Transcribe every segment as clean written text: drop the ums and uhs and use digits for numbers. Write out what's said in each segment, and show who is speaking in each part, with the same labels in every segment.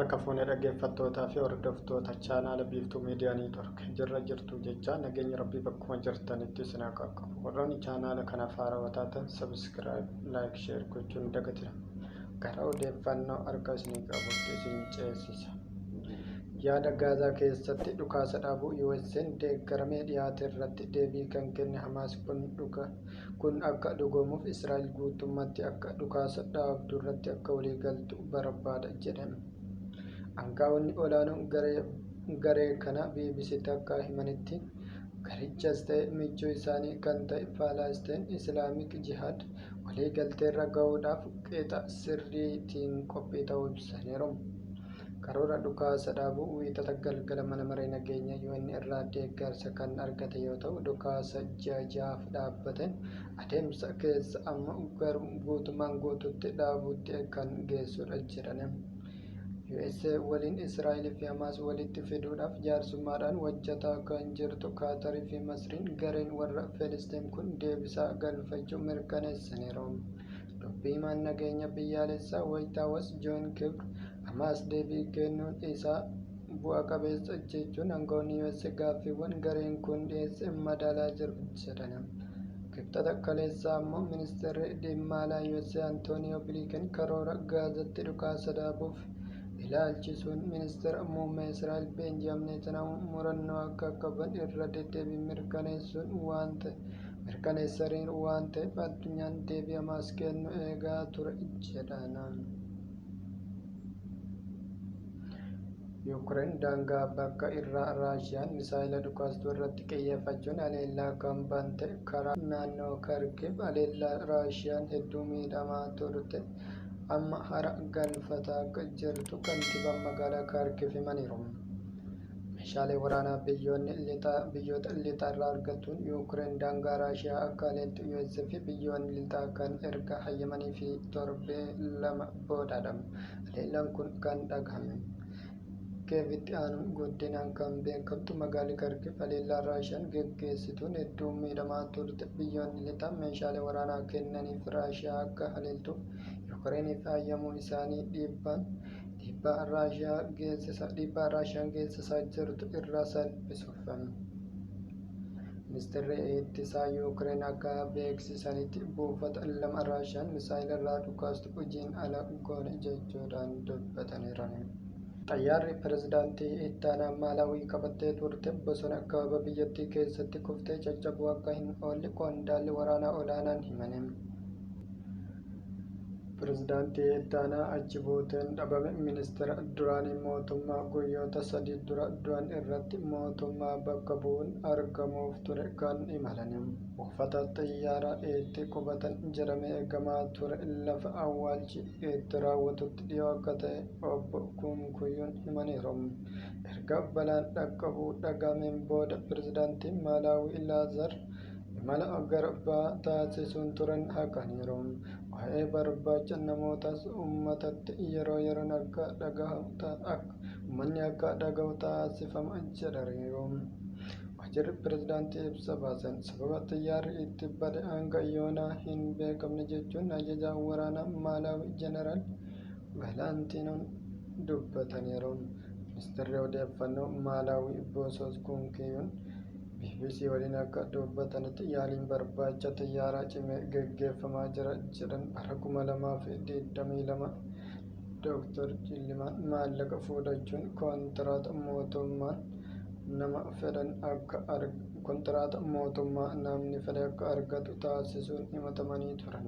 Speaker 1: Harka fuune dhaggeeffattootaa fi hordoftoota chaanaala Biiftuu Miidiyaa Niitwork jirra jirtu jecha nageenya Rabbii bakkuma jirtanitti isin haa qaqqabu. Warroonni chaanaala kanaaf haarawaa taatan subscribe, like, share gochuun hin dagatina. Gara odeeffannoo harka isinii qabutti isin ceesisa. Yaada Gaazaa keessatti dhukaasa dhaabuu US'n deeggaramee dhiyaate irratti deebii kan kenne Hamaas kun dhuka Kun akka dhugoomuuf Israa'el guutummaatti akka dhukaasa dhaabdurratti akka waliigaltu barbaada jedhe. Angaa'onni olaanoon garee kanaa BBCtti akka himanitti, garichas ta'e michuu isaanii kan ta'e Paalaasteen Islaamik Jihaad waliigalteerra gahuudhaaf qixa sirriitiin qophii ta'uu ibsaniiru. Karoora dhukaasa dhaabuu Wiixata galgala Mana Maree Nageenya UN irraa deeggarsa kan argate yoo ta'u, dhukaasa ji'a jahaaf dhaabbateen adeemsa keessa ammoo garuu guutumaan guutuutti dhaabuutti kan geessudha jedhame. USA waliin Israa'el fi Hamaas walitti fiduudhaaf jaarsummaadhaan hojjataa kan jirtu Kaatar fi Masriin gareen warra Filisxeem kun deebisaa galfachuu mirkaneessaniiru. Dubbi himaan nageenya biyyaalessaa Waayit Haawus Joon Kibr Hamaas deebii kennuun isaa bu'a qabeessa jechuun aangawoonni US gaaffiiwwan gareen kun dhiyeesse madaalaa jiru jedhan. Kibxata kaleessaa ammoo Ministeerri Dhimma Alaa US Antooniyoo Biliiken karoora Gaazatti dhukaasa dhaabuuf ilaalchisuun Ministeera Muummee Israa'el Beenjaam Neetanaahuu murannoo akka qaban irra deddeebiin mirkaneessuun waan ta'e mirkaneessaniiru waan ta'eef addunyaan deebii Hamaas kennu eegaa ture jedhan. Yuukireen daangaa bakka irraa Raashiyaan misaayila dhukaastu irratti qiyyeeffachuun haleellaa kan bante karaa naannoo Karkiv haleellaa Raashiyaan hedduu miidhamaa turte amma hara galfataa akka jirtu kantiibaan magaalaa Kaarkiv himaniiru. Meeshaalee waraanaa biyyoonni lixaa biyyoota lixaarraa argattuun Yuukireen daangaa Raashiyaa akka haleeltu US fi biyyoonni lixaa kan erga hayyamaniifii torbee 2 boodadha haleellaan kun kan dhagahame. Kiyeevitti aanuun guddinaan kan beekamtu magaalli Karkiv haleellaa Raashiyaan geggeessituun hedduu miidhamaa turte. Biyyoonni lixaa meeshaalee waraanaa kennaniif Raashiyaa akka haleeltuuf Yuukireeniif hayyamuu isaanii dhiibbaan Dhiibbaa Raashiyaan geessisaa jirtu irraa salphisuuf. Ministeerri Ittisaa Yuukireen akka beeksisanitti buufata 2 Raashiyaan misaayila irraa dhukaastu hojiin ala goone jechuudhaan dubbataniiru. Xayyaarri pirezidaantii ittaanaa Maalaawii qabattee turte bosona kaaba biyyattii keessatti kuftee caccabuu akka hin oolle qondaalli waraanaa olaanaan himani. Pirezidaantii Itti Aanaa achi buuteen dhabame Ministeera duraanii mootummaa guyyoota 3 dura du'an irratti mootummaa bakka bu'uun argamuuf ture kan imalan. Buufata xiyyaaraa itti qubatan jedhamee eegamaa ture lafa awwaalchi itti raawwatutti dhiyoo akka ta'e Obbo Kumkuyyuun himaniiru. Erga balaan dhaqqabuu dhaga'ameen booda Pirezidaantiin Maalaawii Laazar Imala gara bahaa taasisuun turan haqaniiru. Waa'ee barbaacha namootaas ummatatti yeroo yeroon akka dhagahamu ummanni akka dhagahu taasifama jedhaniiru. Waajjirri pirezidaantii ibsa baaseen sababa xiyyaarri itti bade hanga yoonaa hin beekamne jechuun ajajaan waraanaa Maalaawii Jeneraal Valantiinoon dubbataniiru. Ministirri Odeeffannoo Maalaawii Boosoos Kunkiyuun bbc waliin akka dubbatanitti yaaliin barbaacha xiyyaaraa cimee geggeeffamaa jira jedhan. Bara 2022 Dr. Chillimaan maallaqa fuudhachuun kontiraata mootummaan nama fedhan akka kontiraata mootummaa namni fedhe akka argatu taasisuun himatamanii turan.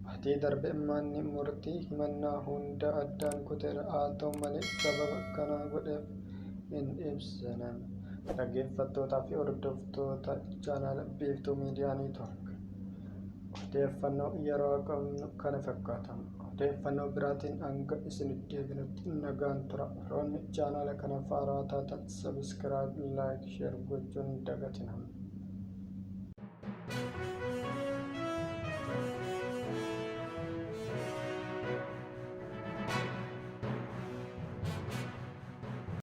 Speaker 1: Baatii darbe manni murtii himannaa hunda addaan kuteera. Haa ta'u malee sababa kana godheef hin ibsine. Dhaggeeffattootaa fi hordoftoota chaanaala Biiftuu Miidiyaa Niitwork odeeffannoo yeroo qabnu kana fakkaata. Odeeffannoo biraatiin hanga isinitti deebinutti nagaan tura. Warroonni chaanaala kanaaf haaraa taatan subscribe, like, share gochuun hin dagatinaa.